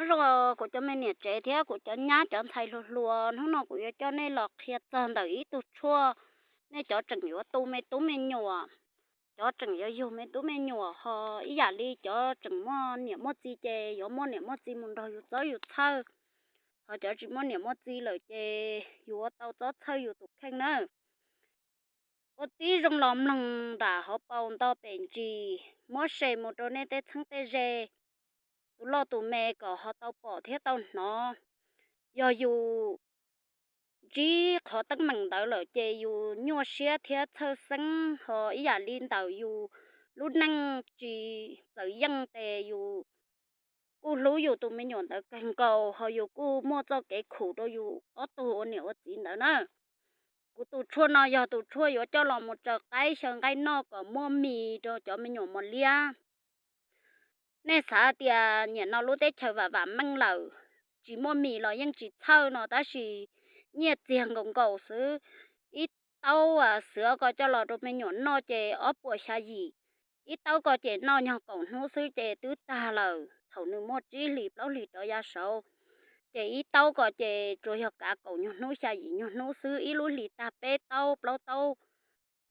Nyob zoo kuv cov me niam tsev thiab kuv cov nyab cov ntxhais hluas hluas, hnub no kuv yuav coj nej los qhia txog ntawm ib tug tshuaj. Nej cov tseem yuav tu me tub me nyuam, cov tseem yuav yug me tub me nyuam, ho ib yam li cov tseem muaj niam muaj txiv ces yuav muaj niam muaj txiv mus nrog yus txob yus txhawj, ho cov tsis muaj niam muaj txiv lawm ces yus ua tau txob txhawj yus tus kheej na. Ua tib zoo los mloog nram hauv paus nto pem ntsis, muab share mus rau nej tej txheeb tej ze, tus loj tus me kom ho tau pom thiab tau hnov. Yog yus ntsib qhov teeb meem ntawd lawm ces yus nyuaj siab thiab txhawj xeeb, ho ib yam li ntawm yus lub neej tsis txawm yeej ces yus kuj hlub yus tus me nyuam ntawd kawg nkaus, ho yus kuj muaj txoj kev khum rau yus ob tug ua niam ua txiv ntawd na. Kuv tus tshuaj no yog tus tshuaj yuav coj los mus tsaws qaib xyaw nqaij noj kom muaj mis rau cov me nyuam mos liab. Nej xav tias nim no lub teb chaws vam vam meej lawm, tsis muaj mis los yeej tsis txhawj no, tab sis nyiaj txiag nkaus nkaus xwb. Ib taub xwb ko coj los rau me nyuam noj ces ob puas xya yim. Ib taub ko ces noj nyuag kaum hnub xwb ces twb tag lawm, thaum nws muaj tsib hlis plaub hlis rov yav saud. Ces ib taub ko ces tsuas yog kav kaum nyuag hnub xya yim nyuag hnub xwb, ib lub hlis tag peb taub plaub taub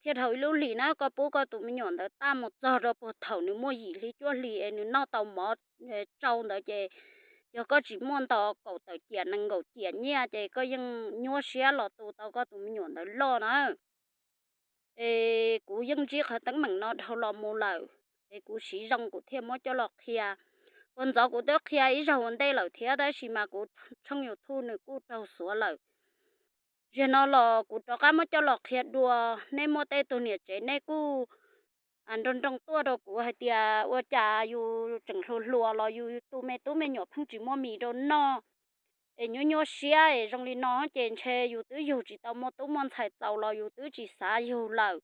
thiaj dhau ib lub hlis na. Koj pub koj tus me nyuam ntawd tag mus txog rau puag thaum nws muaj yim hli cuaj hli es nws noj tau mov tsau ntawd ces yog koj tsis muaj nto kaum tawm ciam nees nkaum ciam nyiaj ces koj yeej nyuaj siab los tu tau koj tus me nyuam ntawd loj na. Es kuv yeej ntsib qhov teeb meem no dhau los mus lawm, es kuv siv zoo kuv thiaj muab coj los qhia. Puag ntxov kuv twb qhia ib zaug ua ntej lawm thiab, tab sis mas kuv tshooj YouTube nws kuj raug xuav lawm. Zaum no los kuv rov qab muab coj los qhia dua. Nej muaj tej tug niam tsev nej kuj nroo nroo tuaj rau kuv hais tias ua cas yus tseem hluas hluas los yus tu me tub me nyuam pheej tsis muaj mis rau noj, es nyuaj nyuaj siab es zoo li no ces ntshe yus twb yug tsis tau muaj tub muaj ntxhais txaus los yus twb tsis xav yug lawm.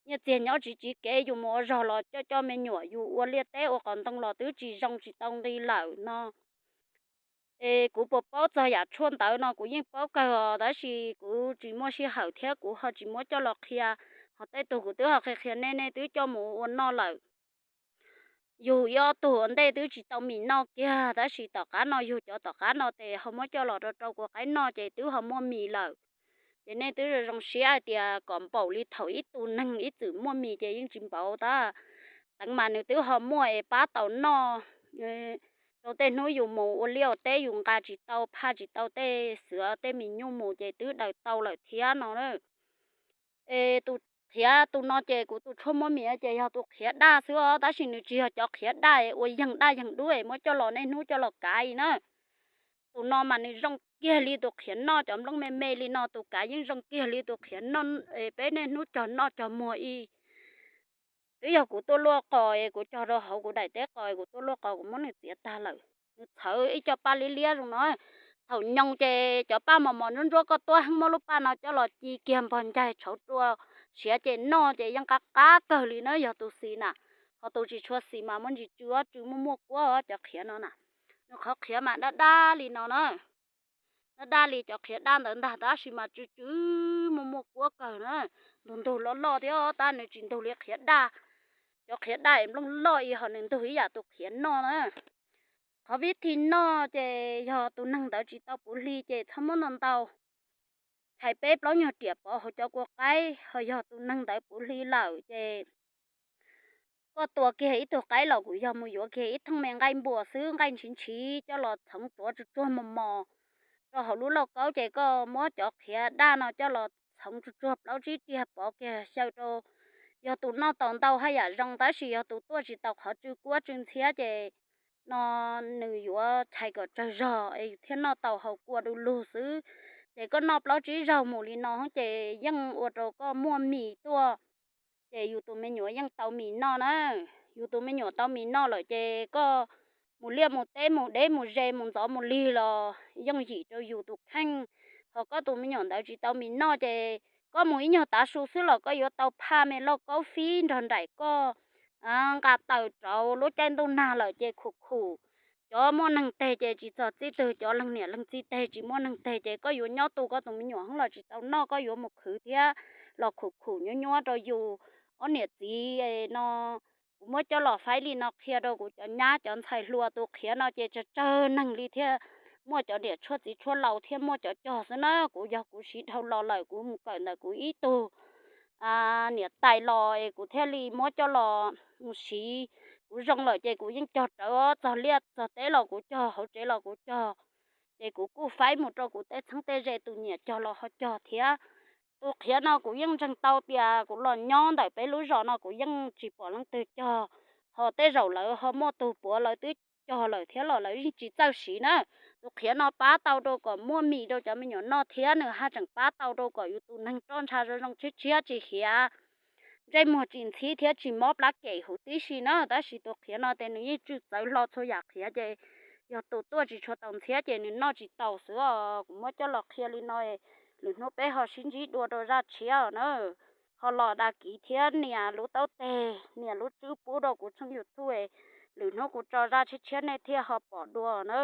Nyiaj txiag nyob tsis tsiv kev, yus mus ua zog los coj coj me nyuam, yus ua liaj teb ua qos ntoo los twb tsis zoo tsis tau nqi lawm no. Es kuv puas paub txog yam tshuaj ntawd no kuv yeej paub kawg os, tab sis kuv tsis muaj sij hawm thiab kuv ho tsis muab coj los qhia. Ho tej tug kuv twb ho qhia qhia nej, nej twb coj mus ua noj lawm. Yug ib ob tug ua ntej twb tsis tau mis noj kiag, tab sis tom qab no yug cov tom qab no ces ho muab coj los rau rau kua qaib noj ces twb ho muaj mis lawm. Ces nej twb zoo zoo siab hais tias kom npaum li thaum ib tug neeg ib txwm muaj mis ces yeej tsis npaum tab. Teev mas nws twb ho muaj es pab tau noj. Rau tej hnub yus mus ua liaj ua teb yus nqa tsis tau, phaj tsis tau tej xuav tej mis nyuj mus ces twb daws tau lawm thiab no. Es tus qhiav tus no ces kuv tus tshuaj muaj mis ces yog tus qhiav daj xwb os, tab sis nws tsis yog cov qhiav daj es ua yeeg daj yeeg dub es muab coj los niaj hnub coj los kav i na. Tus no mas nws zoo kiag li tus qhiav noj, cov nplooj me me li no tus kav yeej zoo kiag li tus qhiav noj, peb niaj hnub cog noj cog muag i. Twb yog kuv tuaj luaj qos es kuv cog rau hauv kuv daim teb qos, kuv tuaj luaj qos kuv muab nws txiav tag lawm. Nws txhawv ib co paj liab liab zoo no. Thaum nyoos ces cov paj mos mos ntsuab ntsuab koj tuab heev muab lub paj no coj los ci kiag npog ncaig tshauv rua siav ces noj ces yeej qab qab kawg li na yog tus xis na. Ho tus tsis tshua xis mas muaj ntsis tsw ob tsw muaj muaj kuab cov qhiav no na. Nws qhov qhiav mas daj daj li no na. Daj daj li cov qhiav daj ntawd ntag tab sis mas tsw tsw muaj muaj kuab kawg na. Ntug ntug loj loj thiab tab nws tsis ntug li qhiav daj. Cov qhiav daj es nplooj loj i ho nws ntug ib yam tus qhiav noj na. Qhov vib thi noj ces yog tus neeg ntawd tsis tau puv hli ces txhob muab ntau ntau, hais peb plaub nyuag riam pov hauv cov kua qaib. Ho yog tus neeg ntawd puv hli lawm ces koj tua kiag ib tug qaib los kuj yog mus yuav kiag ib thooj me nqaij npua xwb, nqaij ntshiv ntshiv coj los txhoov tsuav tsuag tsuag mos mos rau hauv lub lauj kaub ces koj muab cov qhiav daj no coj los txhoov tsuag tsuag plaub tsib riag pov kiag xyaw rau. Yog tus noj tau ntau haj yam zoo tab sis yog tus tuaj tsis tau qhov tsw kuab tsw ntxhiab ces no nws yuav chais kom tsawg zog es yus thiaj noj tau haus kua du lug xwb. Ces koj noj plaub tsib zaug mus li no ces yeej ua rau koj muaj mis tuaj. Ces yus tus me nyuam yeej tau mis noj na. Yus tus me nyuam tau mis noj lawm ces koj mus liaj mus teb mus deb mus ze mus ntxov mus lig los yooj yim rau yus tus kheej. Ho koj tus me nyuam ntawd tsis tau mis noj ces koj mus ib nyuag tav su xwb los koj yuav tau phaj me lauj kaub fib nrog nraim koj nqa taws rauv lub caij ntuj nag lawm ces khum khum. Cov muaj neeg teg ces tsis txog txij twg, cov leej niam leej txiv teg tsis muaj neeg teg ces koj yuav nyob tu koj tus me nyuam heev los tsis tau noj, koj yuav mus khwv thiab los khum khum nyuab nyuab rau yus. Ob niam txiv no Kuv muab coj los faib li no qhia rau kuv cov nyab cov ntxhais hluas, tus qhiav no ces tsawg tsawg neeg li thiaj muaj cov niam tshuaj txiv tshuaj laus thiaj muaj cov cog xwb na. Kuv yog kuv siv dhau los lawm, kuv mus kawm ntawm kuv ib tug niam tais los es kuv thiaj li muab coj los siv. Kuv zoo lawm ces kuv yeej cog rawv, txog liaj txog teb los kuv cog, hauv tsev los kuv cog. Ces kuv kuj faib mus rau kuv tej txheeb tej ze, tus nyiam cog los ho cog thiab. Tus qhiav no kuv yeej ntseeg tau tias kuv los nyob ntawm peb lub zos no kuv yeej tsis pom leej twg cog, ho tej zaum lawv ho muaj tus puav lawv twb cog lawm thiab los lawv yeej tsis txawj siv na. Tus qhiav no pab tau rau kom muaj mis rau cov me nyuam noj thiab nws haj tseem pab tau rau kom yus tus neeg roj ntsha zoo zoo tshiab tshiab, tsis hiav ntsej muag, tsis ntxhib thiab tsis mob plab kem huv tib si na. Tab sis tus qhiav no ces nws yeej tsw txawv hlo txhua yam qhiav, ces yog tus tuaj tsis tshua tau ntxhiab ces nws noj tsis tau xwb os. Kuv muab coj los qhia li no, lwm hnub peb ho sib ntsib dua rau zaj tshiab na. Ho los dag kiv thiab nias lub taub teg, nias lub tswb pub rau kuv tshooj YouTube, lwm hnub kuv tso zaj tshiab tshiab nej thiaj ho pom dua na.